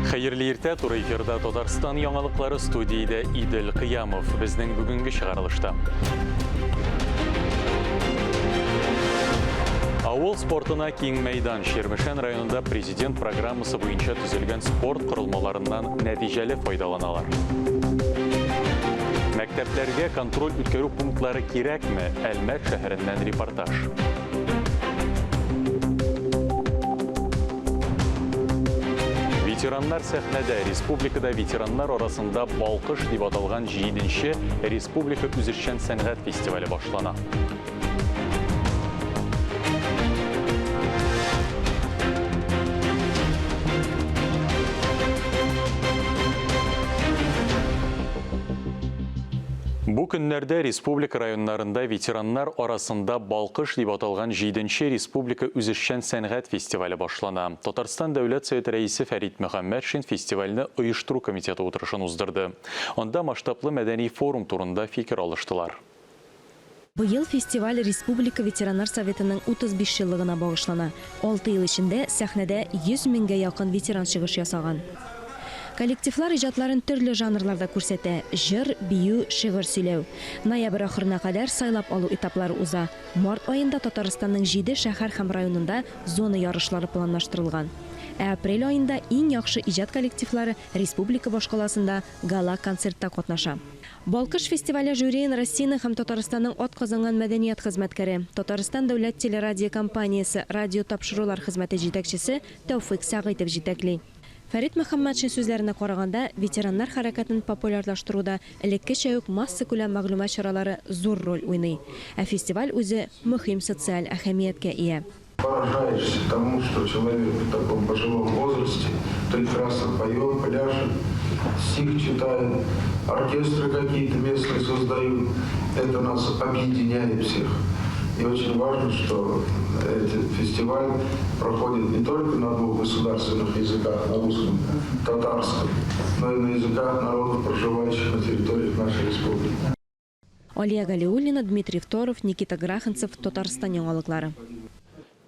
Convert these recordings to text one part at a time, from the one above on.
Хәерле иртә, туры эфирда Татарстан яңалыклары студиядә Идел Кыямов. Безнең бүгенге чыгарылышта. Авыл спортына киң мәйдан Чирмешән районында президент программасы буенча төзелгән спорт корылмаларыннан нәтиҗәле файдаланалар. Мәктәпләргә контроль үткәрү пунктлары кирәкме? Әлмәт шәһәреннән репортаж. Ветераннар сәхнәдә республикада ветераннар арасында Балкыш дип аталган 7-нче республика үзешчән сәнгать фестивале башлана. Бу көннәрдә республика районнарында ветераннар арасында Балкыш дип аталган җиденче республика үзешчән сәнгать фестивале башлана. Татарстан Дәүләт Советы Рәисе Фәрит Мөхәммәтшин фестивальне оештыру комитеты утырышын уздырды. Анда масштаблы мәдәни форум турында фикер алыштылар. Быел фестиваль республика ветераннар советының 35 еллыгына багышлана. Алты ел эчендә сәхнәдә 100 меңгә якын ветеран чыгыш ясаган. Коллективлар иҗатларын төрле жанрларда күрсәтә, җыр, бию, шигырь сөйләү. Ноябрь ахырына кадәр сайлап алу этаплары уза. Март аенда Татарстанның җиде шәһәр һәм районында зона ярышлары планлаштырылган. Ә апрель аенда иң яхшы иҗат коллективлары республика башкаласында гала-концертта катнаша. Балкыш фестивале жюриен Россиянең һәм Татарстанның атказанган мәдәният хезмәткәре, Татарстан дәүләт телерадиокомпаниясе радиотапшырулар хезмәте җитәкчесе Тәүфыйк Сәгыйтов җитәкли. Фәрит Мөхәммәтшин сүзләренә караганда, ветераннар хәрәкәтен популярлаштыруда элеккечә үк массакүләм мәгълүмат чаралары зур роль уйный. Ә фестиваль үзе мөһим социаль әһәмияткә ия. Поражаешься тому, что человек в таком пожилом возрасте прекрасно поет, пляшет, стих читает, оркестры какие-то местные создают. Это нас объединяет всех. И очень важно, что этот фестиваль проходит не только на двух государственных языках, на русском, татарском, но и на языках народов, проживающих на территориях нашей республики. Алия Галиуллина, Дмитрий Второв, Никита Граханцев, Татарстан яңалыклары.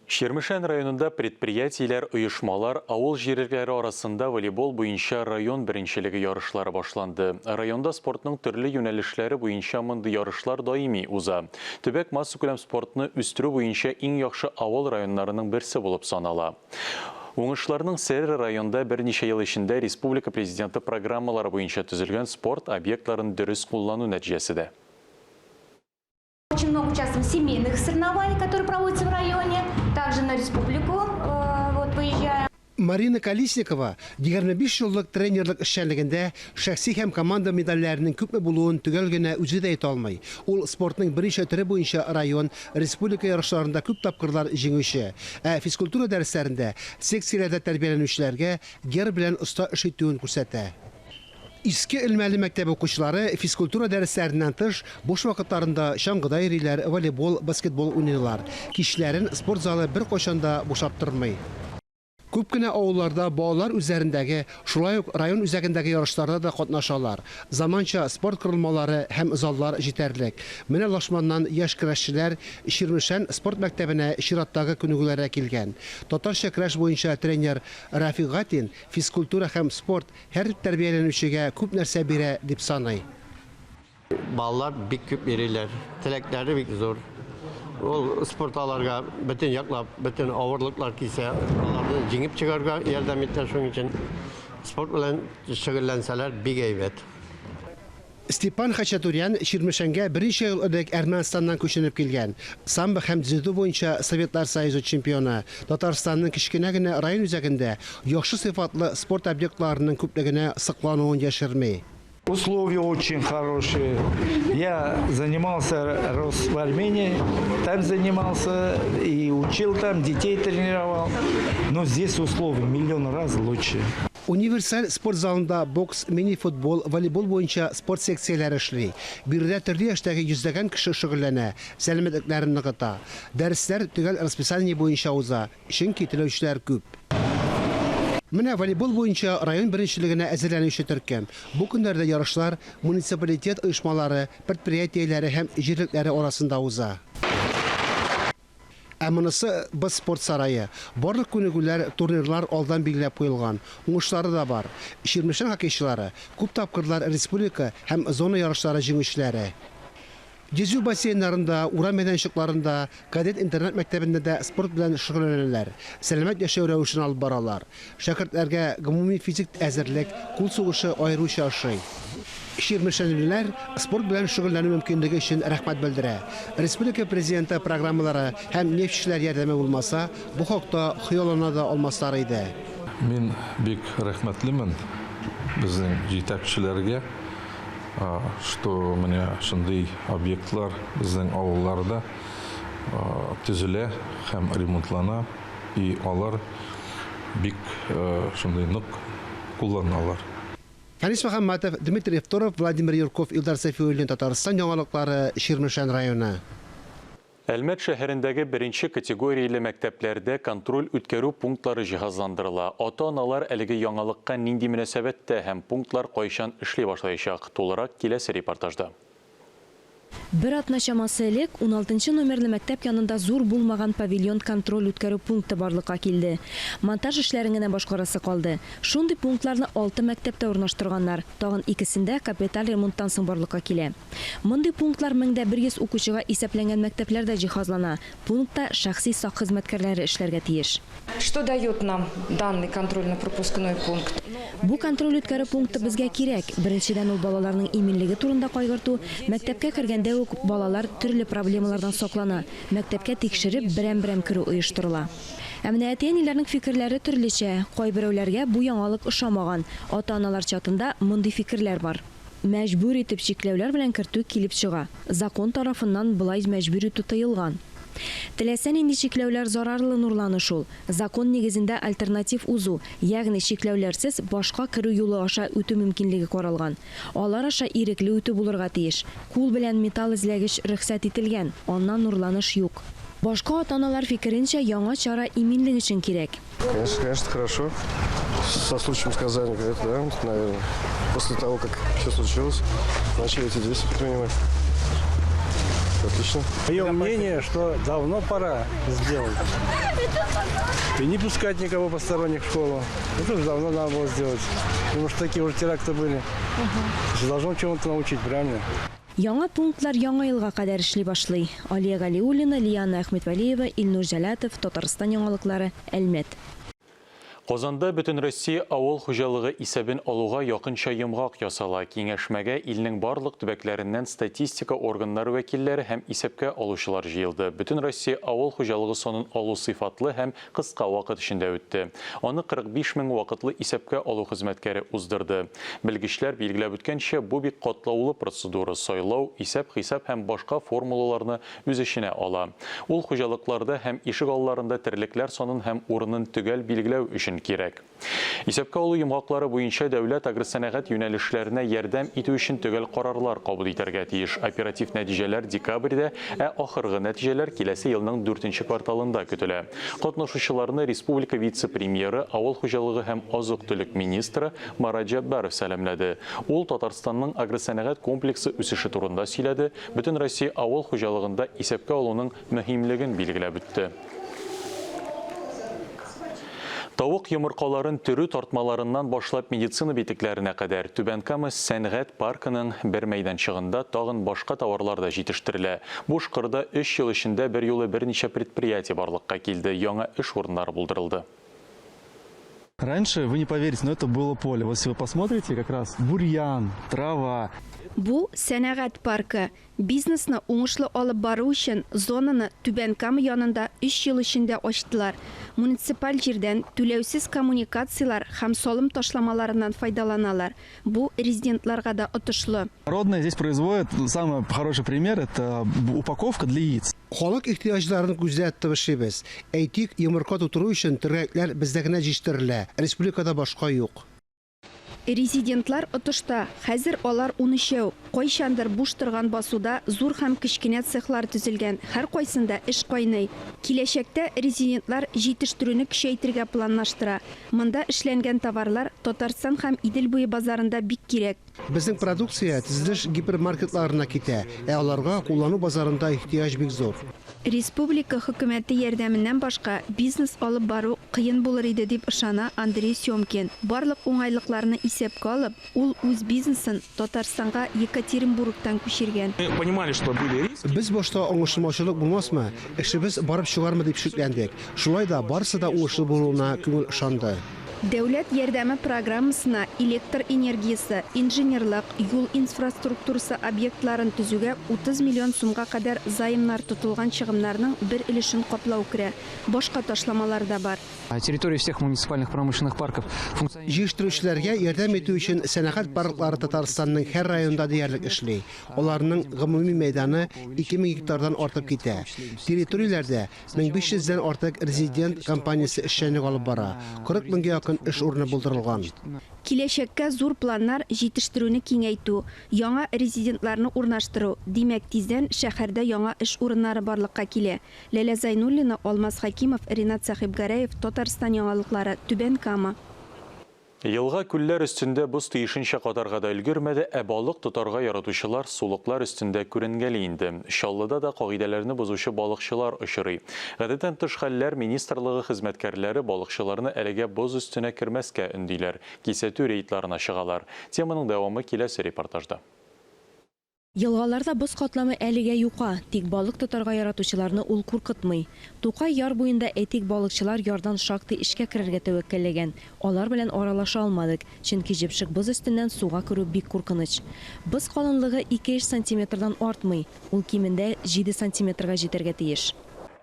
Чирмешән районында предприятиеләр, оешмалар, авыл җирлекләре арасында волейбол буенча район беренчелеге ярышлары башланды. Районда спортның төрле юнәлешләре буенча мондый ярышлар даими уза. Төбәк массакүләм спортны үстерү буенча иң яхшы авыл районнарының берсе булып санала. Уңышларның сере районда берничә ел эчендә республика Президенты программалары буенча төзелгән спорт объектларын дөрес куллану нәтиҗәсе дә. Очень много участвуем в семейных соревнованиях, которые проводятся в районе, также на республику э, вот, выезжаем. Марина Колесникова 25 еллык тренерлык эшчәнлегендә шәхси һәм команда медальләренең күпме булуын төгәл генә үзе дә әйтә алмый. Ул спортның берничә төре буенча район, республика ярышларында күп тапкырлар җиңүче. Ә физкультура дәресләрендә секцияләрдә тәрбияләнүчеләргә гер белән оста эш итүен күрсәтә. Иске Элмәле мәктәбе укучылары физкультура дәресләреннән тыш, буш вакытларында чаңгыда йөриләр, волейбол, баскетбол уйныйлар. Кичләрен спорт залы беркайчан да бушап тормый. Күп кенә авылларда балалар үзләрендәге, шулай ук район үзәгендәге ярышларда да катнашалар. Заманча спорт корылмалары һәм заллар җитәрлек. Менә Лашманнан яшь көрәшчеләр Чирмешән спорт мәктәбенә чираттагы күнегүләргә килгән. Татарча көрәш буенча тренер Рафик Гатин физкультура һәм спорт һәр тәрбияләнүчегә күп нәрсә бирә, дип саный. Балалар бик күп йөриләр, теләкләре бик зур. Ул спорт аларга бөтен яклап, бөтен авырлыклар килсә, аларны җиңеп чыгарга ярдәм итә. Шуның өчен спорт белән шөгыльләнсәләр бик әйбәт. Степан Хачатурян Чирмешәнгә берничә ел элек Әрмәнстаннан күченеп килгән. Самбо һәм дзюдо буенча Советлар Союзы чемпионы. Татарстанның кечкенә генә район үзәгендә яхшы сыйфатлы спорт объектларының күплегенә соклануын яшерми. Условия очень хорошие. Я занимался, рос в Армении, там занимался и учил там, детей тренировал. Но здесь условия миллион раз лучше. Универсаль спорт залында бокс, мини-футбол, волейбол буенча спорт секцияләре эшли. Биредә төрле яшьтәге йөзләгән кеше шөгыльләнә, сәламәтлекләрен ныгыта. Дәресләр төгәл расписание буенча уза. Чөнки теләүчеләр күп. Менә волейбол буенча район беренчелегенә әзерләнүче төркем. Бу көннәрдә ярышлар муниципалитет оешмалары, предприятиеләре һәм җирлекләре арасында уза. Ә монысы Боз спорт сарае. Барлык күнегүләр, турнирлар алдан билгеләп куелган. Уңышлары да бар. Чирмешән хоккейчылары, күп тапкырлар республика һәм зона ярышлары җиңүчеләре. Йөзү бассейннарында, урам мәйданчыкларында, кадет интернат мәктәбендә дә спорт белән шөгыльләнәләр, сәламәт яшәү рәвешен алып баралар. Шәкертләргә гомуми физик әзерлек, кул сугышы аеруча ошый. Чирмешәнлеләр спорт белән шөгыльләнү мөмкинлеге өчен рәхмәт белдерә. Республика Президенты программалары һәм нефтьчеләр ярдәме булмаса, бу хакта хыяллана да алмаслар иде. Мин бик рәхмәтлемен безнең җитәкчеләргә. Что менә шундый объектлар безнең авылларда төзелә һәм ремонтлана, и алар бик шундый нык кулланалар. Фәнис Мөхәммәтов, Дмитрий Второв, Владимир Юрков, Илдар Сәфиуллин, Татарстан яңалыклары, Чирмешән районы. Әлмәт шәһәрендәге беренче категорияле мәктәпләрдә контроль үткәрү пунктлары җиһазландырыла. Ата-аналар әлеге яңалыкка нинди мөнәсәбәттә һәм пунктлар кайчан эшли башлаячак? Тулырак киләсе репортажда. Бер атна чамасы элек уналтынчы номерлы мәктәп янында зур булмаган павильон контроль үткәрү пункты барлыкка килде. Монтаж эшләрен генә башкарасы калды. Шундый пунктларны алты мәктәптә урнаштырганнар, тагын икесендә капиталь ремонттан соң барлыкка килә. Мондый пунктлар 1100 укучыга исәпләнгән мәктәпләрдә җиһазлана. Пунктта шәхси сак хезмәткәрләре эшләргә тиеш. Что дает нам данный контрольно-пропускной пункт? Бу контроль үткәрү пункты безгә кирәк. Беренчедән, ул балаларның иминлеге турында кайгырту. Мәктәпкә кергәндә үк балалар төрле проблемалардан саклана. Мәктәпкә тикшереп, берәм-берәм керү оештырыла. Ә менә әти-әниләрнең фикерләре төрлечә. Кайберәүләргә бу яңалык ошамаган. Ата-аналар чатында мондый фикерләр бар. Мәҗбүр итеп чикләүләр белән кертү килеп чыга. Закон тарафыннан болай мәҗбүр итү тыелган. Теләсә нинди чикләүләр зарарлы нурланыш ул. Закон нигезендә альтернатив узу, ягъни чикләүләрсез башка керү юлы аша үтү мөмкинлеге каралган. Алар аша ирекле үтү булырга тиеш. Кул белән металл эзләгеч рөхсәт ителгән, аннан нурланыш юк. Башка ата-аналар фикеренчә, яңа чара иминлек өчен кирәк. Конечно, конечно, хорошо. Со случаем сказали, это, да, наверное. После того, как все случилось, начали эти действия предпринимать. Отлично. Мое мнение, что давно пора сделать. И не пускать никого посторонних в школу. Это уже давно надо было сделать. Потому что такие уже теракты были. Угу. Должно чему-то научить, правильно? Яңа пунктлар яңа елга кадәр эшли башлый. Алия Галиуллина, Лиана Әхмәтвәлиева, Илнур Җәләтов, Татарстан яңалыклары, Әлмәт. Казанда Бөтенроссия авыл хуҗалыгы исәбен алуга якынча йомгак ясала. Киңәшмәгә илнең барлык төбәкләреннән статистика органнары вәкилләре һәм исәпкә алучылар җыелды. Бөтенроссия авыл хуҗалыгы санын алу сыйфатлы һәм кыска вакыт эчендә үтте. Аны 45 мең вакытлы исәпкә алу хезмәткәре уздырды. Белгечләр билгеләп үткәнчә, бу бик катлаулы процедура, сайлау, исәп-хисап һәм башка формулаларны үз эченә ала. Ул хуҗалыкларда һәм ишек алларында терлекләр санын һәм урынын төгәл билгеләү өчен кирәк. Исәпкә алу йомгаклары буенча дәүләт агросәнәгать юнәлешләренә ярдәм итү өчен төгәл карарлар кабул итәргә тиеш. Оператив нәтиҗәләр декабрьдә, ә ахыргы нәтиҗәләр киләсе елның дүртенче кварталында көтелә. Катнашучыларны республика вице-премьеры, авыл хуҗалыгы һәм азык-төлек министры Марат Җәббаров сәламләде. Ул Татарстанның агросәнәгать комплексы үсеше турында сөйләде, Бөтенроссия авыл хуҗалыгында исәпкә алуның мөһимлеген билгеләп үтте. Тавык йомыркаларын төрү тартмаларыннан башлап медицина битекләренә кадәр Түбән Кама сәнгать паркының бер мәйданчыгында тагын башка товарлар да җитештерелә. Буш кырда өч ел эчендә берьюлы берничә предприятие барлыкка килде, яңа эш урыннары булдырылды. Раньше, вы не поверите, но это было поле. Вот если вы посмотрите, как раз бурьян, трава. Бу, сәнәгать паркы. Бизнесны уңышлы алып бару өчен зонаны Түбән Кама янында өч ел эчендә ачтылар. Муниципаль җирдән түләүсез коммуникацияләр һәм салым ташламаларыннан файдаланалар. Бу резидентларга да отышлы. Народное здесь производят, самый хороший пример, это упаковка для яиц. Халык ихтыяҗларын күздә тотып эшлибез. Әйтик, йомырка тутыру өчен төргәкләр бездә генә җитештерелә, республикада башка юк. Резидентлар отышта, хәзер алар унөчәү. Кайчандыр буш торган басуда зур һәм кечкенә цехлар төзелгән, һәркайсында эш кайный. Киләчәктә резидентлар җитештерүне көчәйтергә планлаштыра. Монда эшләнгән товарлар Татарстан һәм Идел буе базарында бик кирәк. Безнең продукция төзелеш гипермаркетларына китә, ә аларга куллану базарында ихтыяҗ бик зур. Республика Хөкүмәте ярдәменнән башка бизнес алып бару кыен булыр иде, дип ышана Андрей Семкин. Барлык уңайлыкларны исәпкә алып, ул үз бизнесын Татарстанга Екатеринбургтан күчергән. Без башта аңлашылмаучылык булмасмы, эшебез барып чыгармы дип шикләндек. Шулай да барысы да уңышлы булуына күңел ышанды. Дәүләт ярдәме программасына электр энергиясе, инженерлык, юл инфраструктурасы объектларын төзүгә 30 миллион сумга кадәр займнар тотылган чыгымнарның бер өлешен каплау керә. Башка ташламалар да бар. Территории всех муниципальных промышленных парков функционируют. Җыештыручыларга ярдәм итү өчен сәнәгать парклары Татарстанның һәр районында диярлек эшли. Аларның гомуми мәйданы 2000 гектардан артып китә. Территорияләрдә 1500 дән артык резидент компаниясе эшчәнлек алып бара, 40 меңгә якын эш урыны булдырылган. Киләчәккә зур планнар, җитештерүне киңәйтү, яңа резидентларны урнаштыру, димәк, тиздән шәһәрдә яңа эш урыннары барлыкка килә. Ләлә Зайнуллина, Алмаз Хәкимов, Ринат Сәхибгәрәев, Татарстан яңалыклары, Түбән Кама. Елга-күлләр өстендә боз тиешенчә катарга да өлгермәде, ә балык тотарга яратучылар сулыклар өстендә күренгәли инде. Чаллыда да кагыйдәләрне бозучы балыкчылар очрый. Гадәттән тыш хәлләр министрлыгы хезмәткәрләре балыкчыларны әлегә боз өстенә кермәскә өндиләр, кисәтү рейдларына чыгалар. Теманың дәвамы киләсе репортажда. Елгаларда боз катламы әлегә юка, тик балык тотарга яратучыларны ул куркытмый. Тукай яр буенда, әйтик, балыкчылар ярдан шактый эчкә керергә тәвәккәлләгән. Алар белән аралаша алмадык, чөнки җепшек боз өстеннән суга керү бик куркыныч. Боз калынлыгы ике-өч сантиметрдан артмый, ул кимендә җиде сантиметрга җитәргә тиеш.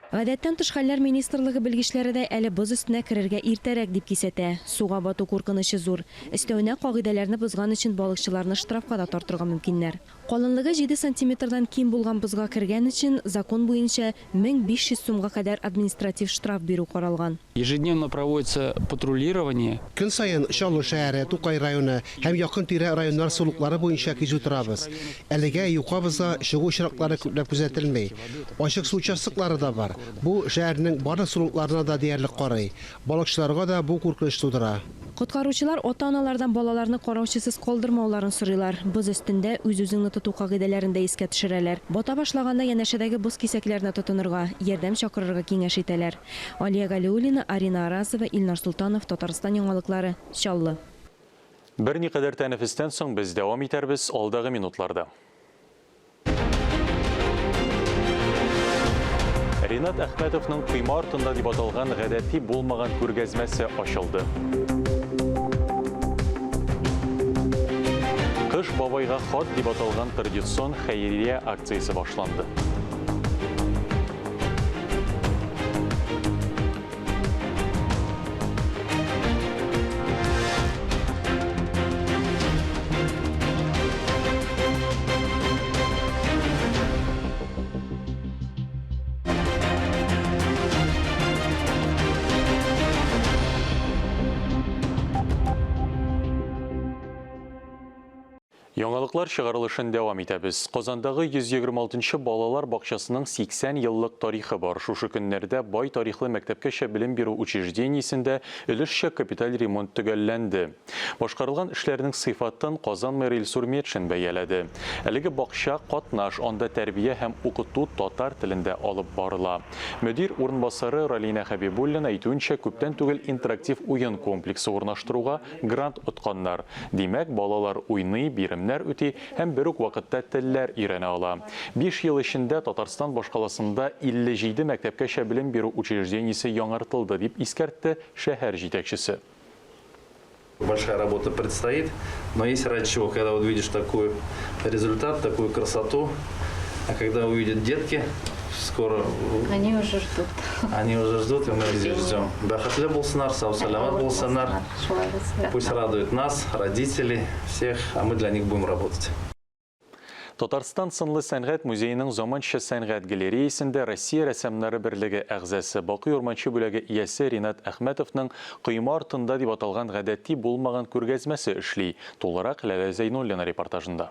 Гадәттән тыш хәлләр министрлыгы белгечләре дә әле боз өстенә керергә иртәрәк дип кисәтә. Суга бату куркынычы зур. Өстәвенә, кагыйдәләрне бозган өчен балыкчыларны штрафка да тартырга мөмкиннәр. Калынлыгы җиде сантиметрдан ким булган бозга кергән өчен, закон буенча, 1500 сумга кадәр административ штраф бирү каралган. Ежедневно проводится патрулирование. Көн саен Чаллы шәһәре, Тукай районы һәм якын-тирә районнар сулыклары буенча кизү торабыз. Әлегә юка бозга чыгу очраклары күпләп күзәтелми. Ачык су участоклары да бар. Бу, шәһәрнең барлык сулыкларына да диярлек карый. Балыкчыларга да бу куркыныч тудыра. Коткаручылар ата-аналардан балаларны караучысыз калдырмауларын сорыйлар. Боз өстендә үз-үзеңне тоту кагыйдәләрен дә искә төшерәләр. Бата башлаганда янәшәдәге боз кисәкләренә тотынырга, ярдәм чакырырга киңәш итәләр. Алия Галиуллина, Арина Аразова, Илнар Солтанов, Татарстан яңалыклары, Чаллы. Берникадәр тәнәфестән соң без дәвам итәрбез алдагы минутларда. Ринат Әхмәтовның Койма артында дип аталган гадәти булмаган күргәзмәсе ачылды. Кыш бабайга хат дип аталган традицион хәйрия акциясе башланды. Яңалыклар чыгарылышын дәвам итәбез. Казандагы 126 нчы балалар бакчасының 80 еллык тарихы бар. Шушы көннәрдә бай тарихлы мәктәпкәчә белем бирү учреждениесендә өлешчә капиталь ремонт төгәлләнде. Башкарылган эшләрнең сыйфатын Казан мэры Илсур Метшин бәяләде. Әлеге бакча катнаш, анда тәрбия һәм укыту татар телендә алып барыла. Мөдир урынбасары Ралинә Хәбибуллина әйтүенчә, күптән түгел интерактив уен комплексы урнаштыруга грант отканнар. Димәк, балалар уйный, биремнәр үти һәм бер үк вакытта телләр өйрәнә ала. Биш ел эчендә Татарстан башкаласында 57 мәктәпкәчә белем бирү учреждениесе яңартылды, дип искәртте шәһәр җитәкчесе. Большая работа предстоит, но есть ради чего, когда вот видишь такой результат, такую красоту, а когда увидят детки, скоро... Они уже ждут. Они уже ждут, и мы здесь ждем. Бәхетле булсыннар, сау-сәламәт булсыннар. Пусть радуют нас, родителей, всех, а мы для них будем работать. Татарстан сынлы сәнгать музееның заманча сәнгать галереясендә Россия рәссамнары берлеге әгъзасы, Бакый Урманче бүләге иясе Ринат Әхмәтовның Койма артында дип аталган гадәти булмаган күргәзмәсе эшли. Тулырак Ләлә Зәйнуллина репортажында.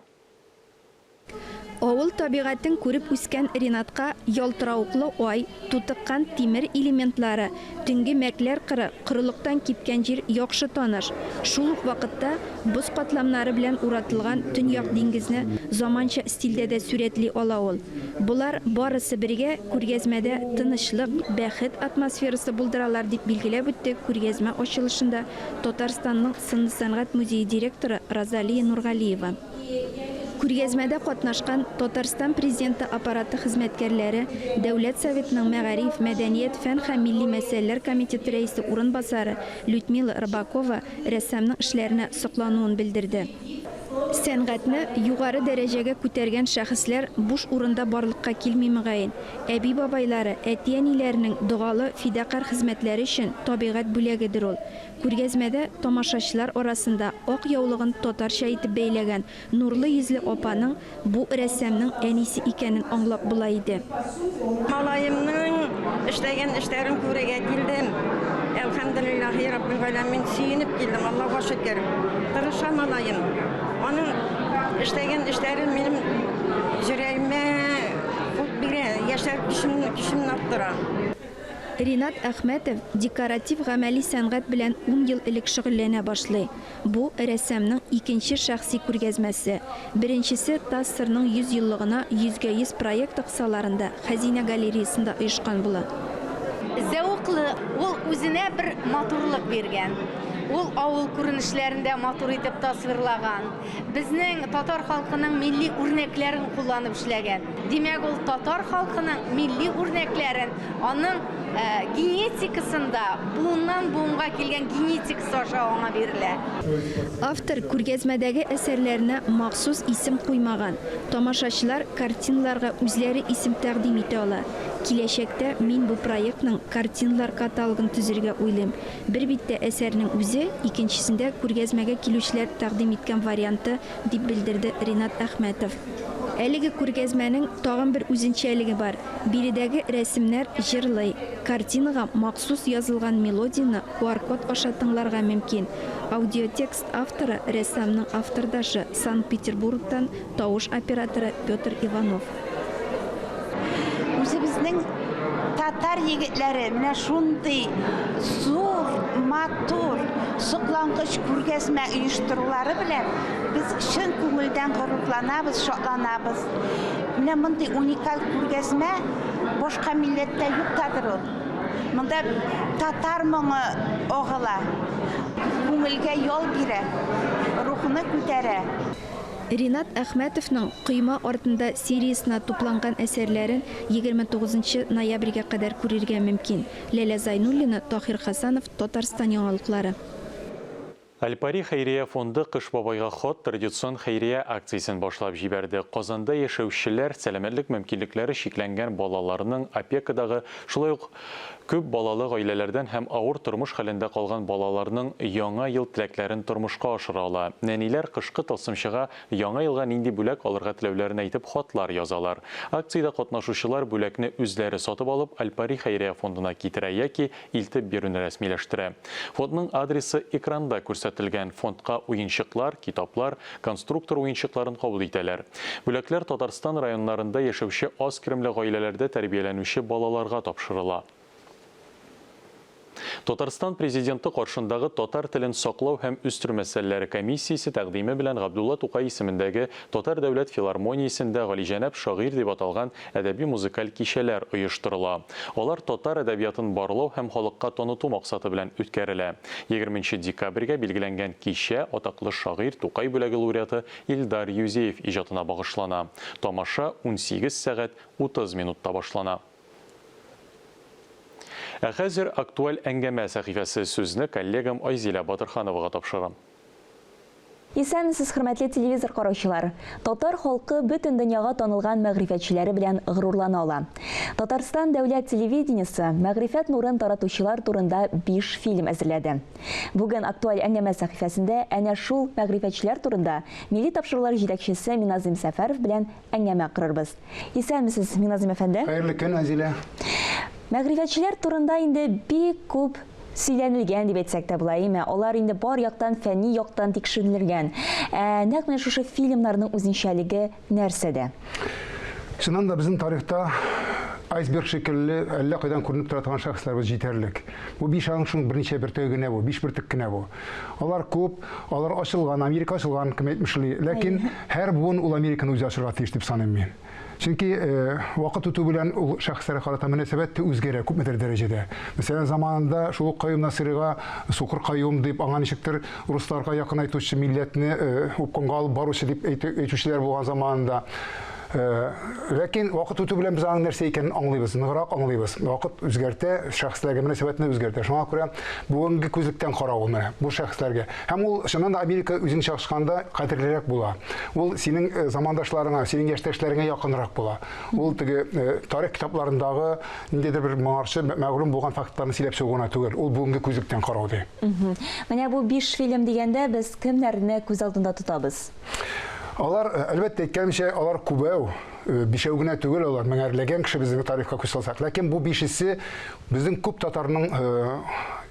Авыл табигатен күреп үскән Ринатка ялтыравыклы ай, тутыккан тимер элементлары, төнге мәкләр кыры, корылыктан кипкән җир яхшы таныш. Шул ук вакытта боз катламнары белән уратылган Төньяк диңгезне заманча стильдә дә сурәтли ала ул. Болар барысы бергә күргәзмәдә тынычлык, бәхет атмосферасы булдыралар, дип билгеләп үтте күргәзмә ачылышында Татарстанның сынлы сәнгать музее директоры Розалия Нургалиева. Күргәзмәдә катнашкан Татарстан Президенты Аппараты хезмәткәрләре, Дәүләт Советының Мәгариф, мәдәният, фән һәм милли мәсьәләләр комитеты рәисе урынбасары Людмила Рыбакова рәссамның эшләренә соклануын белдерде. Сәнгатьне югары дәрәҗәгә күтәргән шәхесләр буш урында барлыкка килми мөгаен. Әби-бабайлары, әти-әниләренең догалы, фидакарь хезмәтләре өчен табигать бүләгедер ул. Күргәзмәдә тамашачылар арасында ак яулыгын татарча итеп бәйләгән нурлы йөзле апаның бу рәссамның әнисе икәнен аңлап була иде. Малаемның эшләгән эшләрен күрергә килдем. Әлхәмдүлиллаһи раббил галәмин, сөенеп килдем, Аллага шөкер. Тырыша малаем. Аның эшләгән эшләре минем җөрәгемә ут бирә, яшәр көчемне арттыра. Ринат Әхмәтов декоратив-гамәли сәнгать белән ун ел элек шөгыльләнә башлый. Бу, рәссамның икенче шәхси күргәзмәсе. Беренчесе ТАССРның 100 еллыгына Йөзгә-йөз проекты кысаларында Хәзинә галереясында оешкан була. Зәвыклы, ул үзенә бер матурлык биргән. Ул авыл күренешләрен дә матур итеп тасвирлаган. Безнең татар халкының милли үрнәкләрен кулланып эшләгән. Димәк, ул татар халкының милли үрнәкләрен, аның генетикасында, буыннан-буынга килгән генетикасы аша аңа бирелә. Автор күргәзмәдәге әсәрләренә махсус исем куймаган. Тамашачылар картиналарга үзләре исем тәкъдим итә ала. Киләчәктә мин бу проектның картиналар каталогын төзергә уйлыйм. Бер биттә әсәрнең үзе, икенчесендә күргәзмәгә килүчеләр тәкъдим иткән варианты, дип белдерде Ринат Әхмәтов. Әлеге күргәзмәнең тагын бер үзенчәлеге бар, биредәге рәсемнәр җырлый. Картинага махсус язылган мелодияне QR-код аша тыңларга мөмкин. Аудиотекст авторы, рәссамның автордашы, Санкт-Петербургтан тавыш операторы Петр Иванов. Үзебезнең татар егетләре менә шундый зур, матур, соклангыч күргәзмә оештырулары белән без чын күңелдән горурланабыз, шатланабыз. Менә мондый уникаль күргәзмә башка милләттә юктадыр ул. Монда татар моңы агыла, күңелгә ял бирә, рухны күтәрә. Ринат Әхмәтовның Койма артында сериясенә тупланган әсәрләрен 29 нчы ноябрьгә кадәр күрергә мөмкин. Ләлә Зайнуллина, Таһир Хәсәнов, Татарстан яңалыклары. Альпари хәйрия фонды Кыш бабайга хат традицион хәйрия акциясен башлап җибәрде. Казанда яшәүчеләр сәламәтлек мөмкинлекләре чикләнгән балаларның опекадагы, шулай ук Күп балалы гаиләләрдән һәм авыр тормыш хәлендә калган балаларның Яңа ел теләкләрен тормышка ашыра ала. Нәниләр кышкы тылсымчыга Яңа елга нинди бүләк алырга теләүләрен әйтеп хатлар язалар. Акциядә катнашучылар бүләкне үзләре сатып алып, Альпари хәйрия фондына китерә яки илтеп бирүне рәсмиләштерә. Фондның адресы экранда күрсәтелгән. Фондка уенчыклар, китаплар, конструктор уенчыкларын кабул итәләр. Бүләкләр Татарстан районнарында яшәүче аз керемле гаиләләрдә тәрбияләнүче балаларга тапшырыла. Татарстан Президенты каршындагы татар телен саклау һәм үстерү мәсьәләләре комиссиясе тәкъдиме белән Габдулла Тукай исемендәге Татар дәүләт филармониясендә Галиҗәнәп шагыйрь дип аталган әдәби-музыкаль кичәләр оештырыла. Алар татар әдәбиятын барлау һәм халыкка таныту максаты белән үткәрелә. Егерменче декабрьгә билгеләнгән кичә атаклы шагыйрь, Тукай бүләге лауреаты Илдар Юзеев иҗатына багышлана. Тамаша 18 сәгать 30 минутта башлана. Ә хәзер актуаль әңгәмә сәхифәсе сүзне коллегам Айзилә Батырхановага тапшырам. Исәнмесез, хөрмәтле телевизор караучылар! Татар халкы бөтен дөньяга танылган мәгърифәтчеләре белән горурлана ала. Татарстан дәүләт телевидениесе мәгърифәт нурын таратучылар турында биш фильм әзерләде. Бүген актуаль әңгәмә сәхифәсендә әнә шул мәгърифәтчеләр турында милли тапшырулар җитәкчесе Миназыйм Сәфәров белән әңгәмә корырбыз. Исәнмесез, Миназыйм әфәнде! Хәерле көн, Айзилә! Мәгърифәтчеләр турында инде бик күп. сөйләнелгән дип әйтсәк тә була, әйеме? Алар инде бар яктан фәнни яктан тикшерелгән. Ә нәкъ менә шушы фильмнарның үзенчәлеге нәрсәдә? Чыннан да безнең тарихта айсберг шикелле әллә кайдан күренеп тора торган шәхесләребез җитәрлек. Бу биш аның шуның берничә бөртеге генә бу, биш бөртек кенә бу. Алар күп, алар ачылган, Америка ачылган, кем әйтмешли. Ләкин һәр буын ул Американы үзе ачырга тиеш дип саныйм мин. Чөнки вакыт үтү белән ул шәхесләргә карата мөнәсәбәт тә үзгәрә күпмедер дәрәҗәдә. Мәсәлән, заманында шул ук Каюм Насыйрига сукыр Каюм дип, аңа ничектер русларга якынайтучы, милләтне упкынга алып баручы дип әйтүчеләр булган заманында. Ләкин вакыт үтү белән без аның нәрсә икәнен аңлыйбыз, ныграк аңлыйбыз. Вакыт үзгәртә, шәхесләргә мөнәсәбәтне үзгәртә. Шуңа күрә бүгенге күзлектән карау ул менә бу шәхесләргә. Һәм ул чыннан да Америка үзен чагыштырганда кадерлерәк була. Ул синең э, замандашларыңа, синең яшьтәшләреңә якынрак була. Ул теге э, тарих китапларындагы ниндидер бер моңарчы мәгълүм булган фактларны сөйләп чыгу гына түгел, ул бүгенге күзлектән карау ди. Менә бу биш фильм дигәндә без кемнәрне күз алдында тотабыз? Алар, э, әлбәттә, әйткәнемчә, алар күбәү, э, бишәү генә түгел алар, меңәрләгән кеше безнең тарихка күз салсак. Ләкин бу бишесе безнең күп татарның э,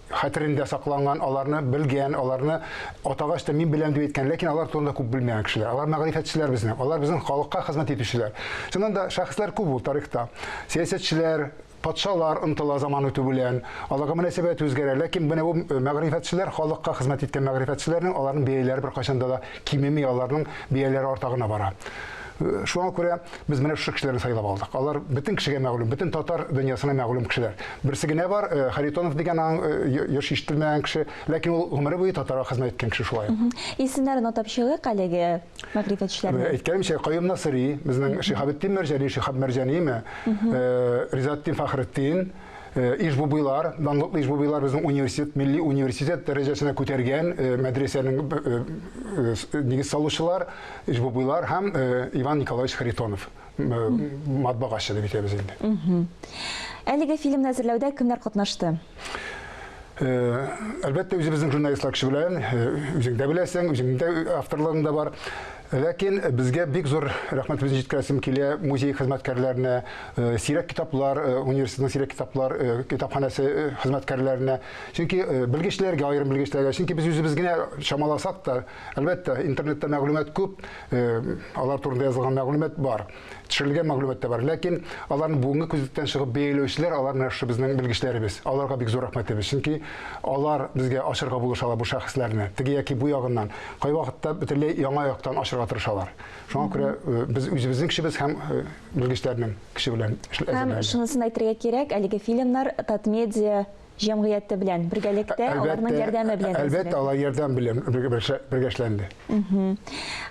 хәтерендә сакланган, аларны белгән, аларны атагач та мин беләм дип әйткән, ләкин алар турында күп белмәгән кешеләр. Алар мәгърифәтчеләр безнең, алар безнең халыкка хезмәт итүчеләр. Чыннан да шәхесләр күп ул тарихта. Сәясәтчеләр, Патшалар омтыла заман үтү белән, аларга мөнәсәбәт үзгәрә. Ләкин менә бу э, мәгърифәтчеләр, халыкка хезмәт иткән мәгърифәтчеләрнең аларның бәяләре беркайчан да кимеми, аларның бәяләре арта гына бара. Э, шуңа күрә без менә шушы кешеләрне сайлап алдык. Алар бөтен кешегә мәгълүм, бөтен татар дөньясына мәгълүм кешеләр. Берсе генә бар, э, Харитонов дигән аның еш ишетелмәгән кеше, ләкин ул гомере буе татарга хезмәт иткән кеше шулай ук. Исемнәрен атап чыгыйк әлеге мәгърифәтчеләрнең. Әйткәнемчә, Каюм Насыйри, безнең Шиһабетдин Мәрҗани, Шиһаб Мәрҗаниме, Ризаэтдин Фәхретдин, Ижбубыйлар, данлыклы Ижбубыйлар безнең университет, милли университет дәрәҗәсенә күтәргән мәдрәсәнең нигез салучылар, Ижбубыйлар һәм Иван Николаевич Харитонов, матбагачы дип әйтәбез инде. Әлеге фильмны әзерләүдә кемнәр катнашты? Әлбәттә, үзебезнең журналистлар көче белән, үзең дә беләсең, үзеңнең дә авторлыгың да бар. Ләкин безгә бик зур рәхмәтебезне җиткерәсем килә музей хезмәткәрләренә, сирәк китаплар, университетның сирәк китаплар китапханәсе хезмәткәрләренә, чөнки белгечләргә, аерым белгечләргә, чөнки без үзебез генә чамаласак та, әлбәттә, интернетта мәгълүмат күп, алар турында язылган мәгълүмат бар. Төшерелгән мәгълүмат та бар. Ләкин аларны бүгенге күзлектән чыгып бәяләүчеләр, алар менә шушы безнең белгечләребез. Аларга бик зур рәхмәтебез. Чөнки алар безгә ачырга булышалар бу шәхесләрне. Теге яки бу ягыннан. Кайвакытта бөтенләй яңа яктан ачырга тырышалар. Шуңа күрә э, без үзебезнең кешебез һәм э, белгечләрнең кеше белән Һәм шунысын әйтергә кирәк, әлеге фильмнар Татмедиа җәмгыяте белән бергәлектә, аларның ярдәме белән Әлбәттә, алар ярдәм белән бергә эшләнде.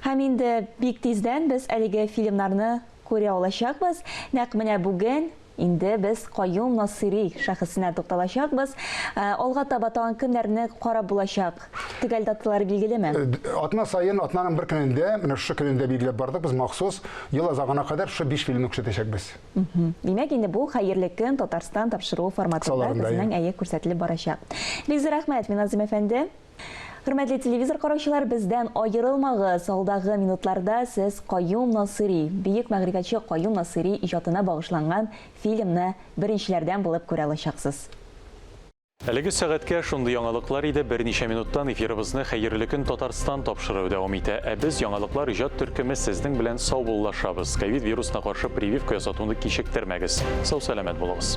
Һәм инде бик тиздән без әлеге фильмнарны күрә алачакбыз. Нәкъ менә бүген инде без Каюм Насыйри шәхесенә тукталачакбыз. Э, алга таба тагын кемнәрне карап булачак? Төгәл даталары билгелеме? Э, атна саен, атнаның бер көнендә, менә шушы көнендә билгеләп бардык без махсус, ел азагына кадәр шушы 5 фильмны күрсәтәчәкбез. Димәк, инде бу Хәерле көн Татарстан тапшыруы форматында безнең әйе күрсәтелеп барачак. Бик зур рәхмәт, Миназим әфәнде. Хөрмәтле телевизор караучылар, бездән аерылмагыз. Алдагы минутларда сез Каюм Насыйри, бөек мәгърифәтче Каюм Насыйри иҗатына багышланган фильмны беренчеләрдән булып күрә алачаксыз. Әлеге сәгатькә шундый яңалыклар иде. Берничә минуттан эфирыбызны Хәерле көн Татарстан тапшыруы дәвам итә. Ә без яңалыклар иҗат төркеме сезнең белән саубуллашабыз. Ковид вирусына каршы прививка ясатуны кичектермәгез. Сау-сәламәт булыгыз.